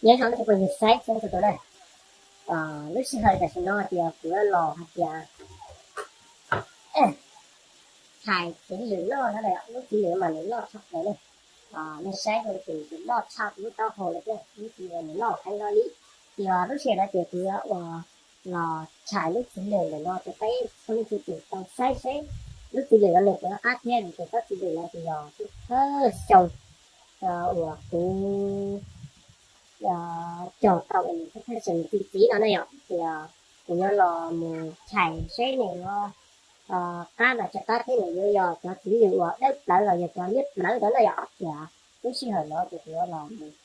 Nyob zoo nej cov phooj ywg saib txhua leej txhua tus na, lub sij hawm tam sim no ces kuv yuav los hais tias thaij txiv lwm loj no, lub txiv lwm mas nws loj tshaj plaws na. Nej saib hauv ces nws loj tshaj kuv lub taub hau lawm thiab, lub txiv lwm nws loj heev no li. Ces lub sij hawm no ces kuv yuav ua los thaij lub txiv lwm ntawm no rau peb txhua leej txhua tus tau saib seb lub txiv lwm no nws puas qab thiab, vim tias tsob txiv lwm no ces yog thawj xyoo uas kuv cog tau es nws thawj xyoo nws txi txiv no na yom. Ces kuv yuav los mus thaij seb nws yuav qab los tsis qab thiab nws yuav yog cov txiv lwm uas dawb plawv los yog cov liab plawv no na yom. Ces lub sij hawm no ces kuv yuav los mus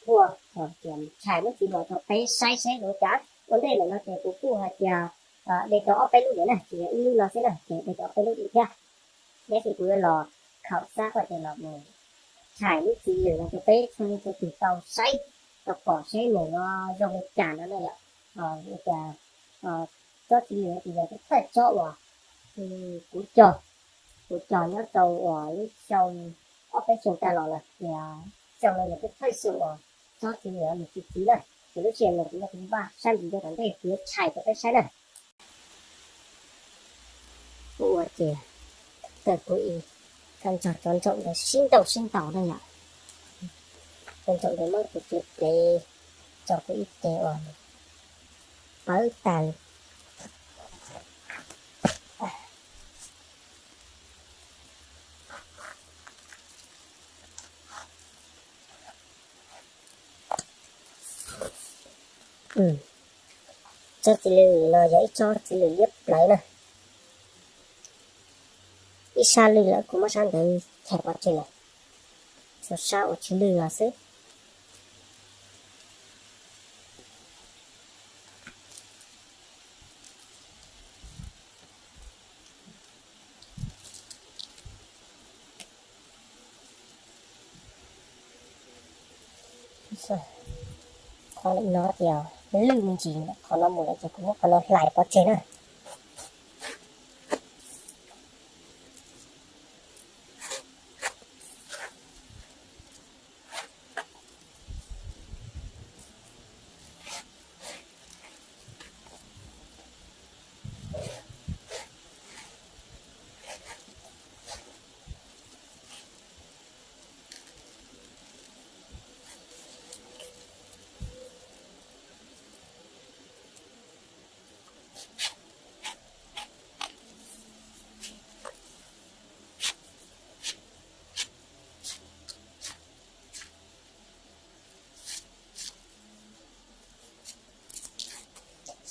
thuaj, ces thaij lub txiv lwm rau peb saib seb zoo li cas. Ua ntej ntawm no ces kuv kuj hais tias de tau ob peb lub diam na, tsis yog ib lub no xwb na, ces de tau ob peb lub diam thiab. Tab sis kuv yuav los khaum xab ko taw los mus thaij lub txiv lwm no rau peb txhua leej txhua tus tau saib, tau pom seb nws yuav zoo li cas no na yom. Tias tsob txiv lwm no ces yog thawj tsob uas kuv cog, kuv cog nyob rau uas lub xyoo ob peb xyoo tag los lawm, ces xyoo no yog thawj xyoo uas tsob txiv lwm no nws txi txiv na. Ces lub sij hawm no kuv yuav npaj sab ntsis rau tom ntej kuv yuav thaij rau peb saib na. Kuv ua ces kawg kuv ib, koj nrog cov ntsaum ntawd sib ntaus sib ntaus na yom. Cov ntsaum ntawd muab kuv cev plev, tso kuv ib ce uas pawv tag li. Tsob txiv lwm no yog ib tsob txiv lwm liab plawv na. Ib sab lwj lawm kuv muab sab ntawd thaij pov tseg lawm, tshuav sab uas tsis lwj los xwb. Qhov no tias lwj me ntsis, qhov no mus lawm ces kuv muab qhov no hlais pov tseg na.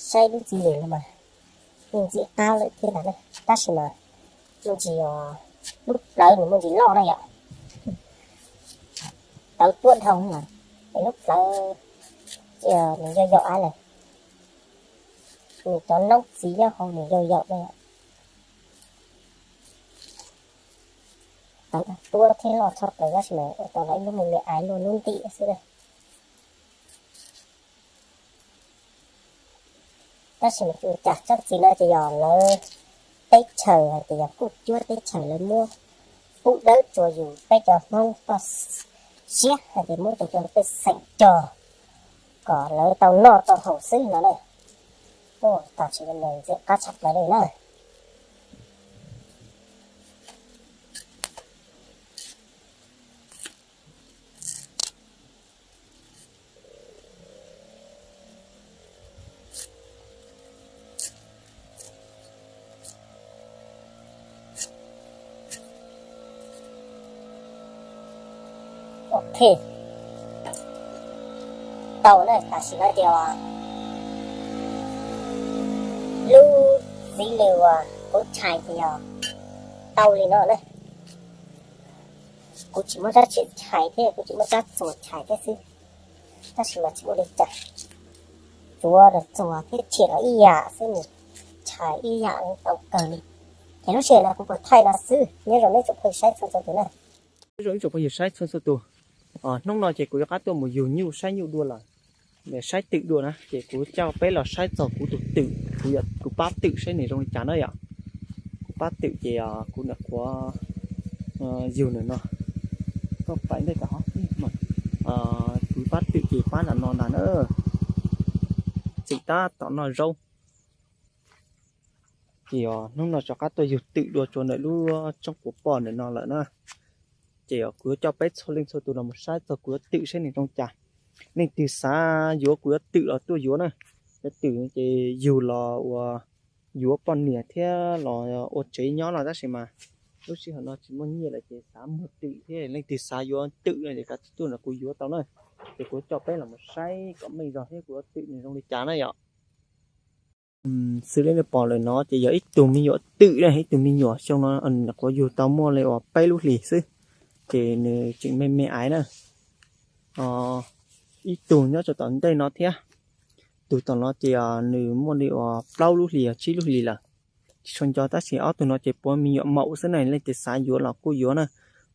Saib lub txiv lwm no mas yeej ntxim qab lawm thiab ntag, tab sis mas muaj ntsis, lub plawv nws muaj ntsis loj na yom. Plawv tuab dhau na, es lub plawv nws yau yau av lawm, nws cov noob txiv nyob hauv nws yau yau na yom. Plawv tuab thiab loj tshaj plaws tab sis mas ua tau los ib lub me me aiv luaj lub ntim xwb na. Tab sis mas tsis ua cas, tsob txiv no ces yog lawv teb chaws hais tias yog kuj cuab teb chaws lawv muab pub dawb rua yus peb cov Hmoob toj siab hais tias muab rau cov pej xeem cog kom lawv tau noj tau haus xwb no na. Tab sis mas ntxim qab tshaj plaws li na. Ok, tau na, tam sim no ces lub txiv lwm uas kuv thaij ces yog tau li no na. Kuv tsis muab rab txiav thaij thiab kuv tsis muab rab txuas thaij thiab xwb, tab sis mas tsis ua li cas, tsuav txuas thiab thaij los ib yam xwb, nws thaij ib yam tau kawg li. Ces lub sij hawm no kuv puas thaij no xwb, nyob zoo nej tsoom phooj ywg saib txhua txhua tus na. Nyob zoo ib tsoom phooj ywg saib txhua txhua tus, hnub no ces kuv yuav rov qab tuaj mus yug nyuj saib nyuj dua lawm, saib twm dua na, ces kuv coj peb los saib txog kuv tus twm, kuv, kuv pab twm saib nws zoo li cas na yom. Kuv pab twm ces kuv nyuam qhuav yug nws no, koj pais ntej tom hov, Kuv pab twm ces pab nram no ntag na. Txim tab tom noj zaub, ces hnub no rov qab tuaj yug twm dua rau ntawm lub tsob quav poj ntawm no lawm na. Ces kuv yuav coj peb txhua leej txhua tus los mus saib txog kuv yuav twm saib nws zoo cas. Leej twg xav yuav kuv yuav twm los tuaj yuav na. Yuav twm ces yug los ua yuav poj niam thiab los ua tsev nyob no tab sis mas lub sij hawm no tsis muaj nyiaj lawm ces xav muag twm thiab. Leej twg xav yuav twm no ces kav tsij tuaj nrog kuv yuav tau na. Ces kuv coj peb los mus saib kom meej zog thiab kuv yuav twm nws zoo li cas na yom. Xws li nej pom lawm no ces yog ib tug me nyuam twm na, ib tug me nyuam xyoo no nyuam qhuav yug tau muaj li uas peb lub hlis xwb, ces nws tseem me me aiv na. Ib tug nyob rau tom ntej no thiab, tus tom no ces nws muaj li uas plaub lub hlis tsib lub hlis lawm. Tsis tshua nco tab sis ob tug no ces puav me nyuam maum xwb na, leej twg xav yuav los kuj yuav na.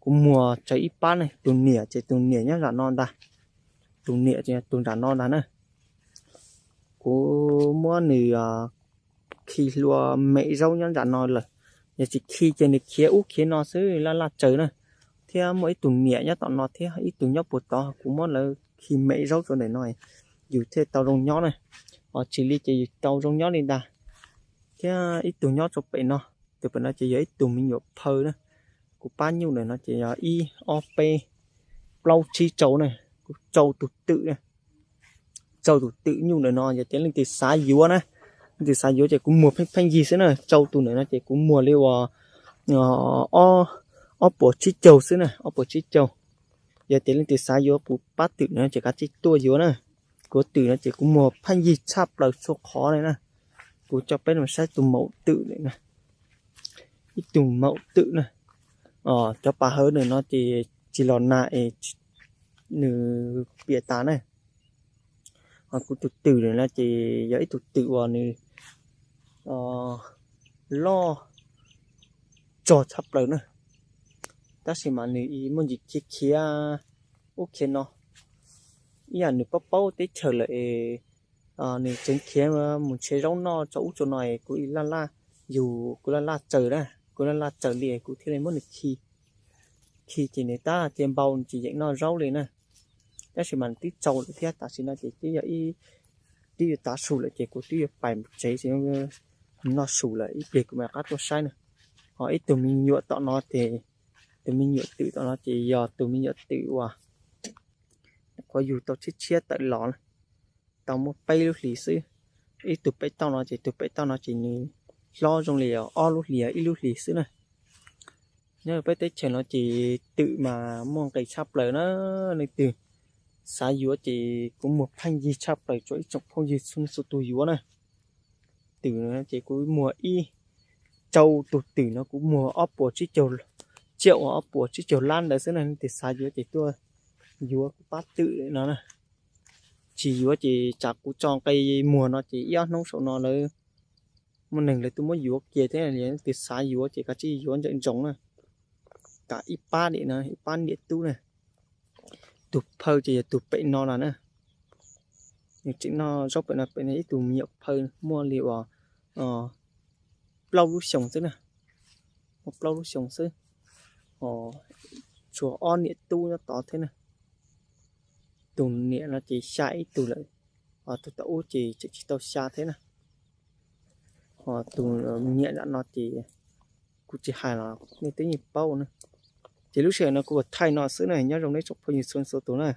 Kuv muag tsawv ib pab ne, tus niam ces tus niam nyob nram no ntag, tus niam ces tus nram no ntag na. Kuv muab nws khi hlua mem zaub nyob nram no lawm, yog tsis khi ces nws khiav ub khiav no xwb laj laj tsaws na. Thiab muaj ib tug niam nyob tom no thiab ib tug nyob puag tod, kuv muab lawv khi mem zaub rau ntawm no, yus thiaj tau zoo nyob na. Ho tsis li ces yus tau zoo nyob li ntag. Thiab ib tug nyob rau pem no, tus pem no ces yog ib tug me nyuam phaw na. Kuv pab nyuj ntawm no ces yog ib ob peb plaub tsib rau na, kuv rau tus twm na. Rau tus twm nyuj ntawm no yog tias leej twg xav yuav na, leej twg xav yuav ces kuv muag pheej pheej yig xwb na. Rau tus ntawm no ces kuv muag li uas ob puas tsib caug xwb na, ob puas tsib caug. Yog tias leej twg xav yuav kuv pab twm no ces kav tsij tuaj yuav na. Kuv twm no ces kuv muag pheej yig tshaj plaws txhua qhov li na. Kuv coj peb los saib tus maum twm na, ib tug maum twm na. Cov pas hawv ntawm no ces tsis los nag es nws piam tas na. Ho kuv tus twm no ces yog ib tug twm uas nws loj tsog tshaj plaws na, tab sis mas nws muaj ntsis khiav khiav ub khiav no. Ib yam nws paub paub teb chaws lawm es nws tseev khiav mus nrhiav zaub noj tso ub tso no es kuv laj laj, yus kuv laj laj tsaws na, kuv laj laj tsaws li es kuv thiaj li muab nws khi. Khi ces nws tab cia npau tsis yeem noj zaub li na. Tab sis mas nws twb tsau lawm thiab, tam sim no ces twb yog ib, twb yuav tav su lawm ces kuv twb yuav pais mus tsev es noj su lawm, ib pliag kuv mam rov qab tuaj saib na. Ho ib tug me nyuam tom no ces, tus me nyuam twm tom no ces yog tus me nyuam twm uas qhuav yug tau tshiab tshiab tawm los na, tau muaj peb lub hlis xwb. Ib tug pem toj no ces tus pem toj no ces nws hlob zoo li ob lub hlis ib lub hlis xwb na. Nyob peb teb chaws no ces twm mas muaj nqis tshaj plaws na. Leej twg xav yuav ces kuv muag pheej yig tshaj plaws rau ib tsoom phooj ywg txhua txhua tus yuav na. Twm ces kuv muag ib, rau tus twm no kuv muag ob puas tsib caug, tsiaj uas ob puas tsib caug lab ntawd xwb na. Leej twg xav yuav ces tuaj yuav kuv pab twm no na. Tsis yuav ces tsam kuv tso nqe muag no ces ib ob hnub saum no lawv muaj neeg lawv tuaj muab yuav kiag thiab. Leej twg xav yuav ces kav tsij yuav ntsawm ntsoov na. Kam ib pab dim no, ib pab niam tub na. Tus phaw ces yog tus pem no los na. Nws tseem noj zaub pem no, pem no ib tug me nyuam phaw muaj li uas plaub lub xyoos xwb na, muaj plaub lub xyoos xwb. Ho tshuav ob niam tub nyob tod thiab na. Tus niam no ces xya ib tug lawm, ho tus tom ub ces tseem tsis tau xya thiab na. Ho tus niam nram no ces kuv tsis hais los nej twb yeej paub na. Ces lub sij hawm no kuv ua thaij no xwb na, nyob zoo nej tsoom phooj ywg txhua txhua tus na.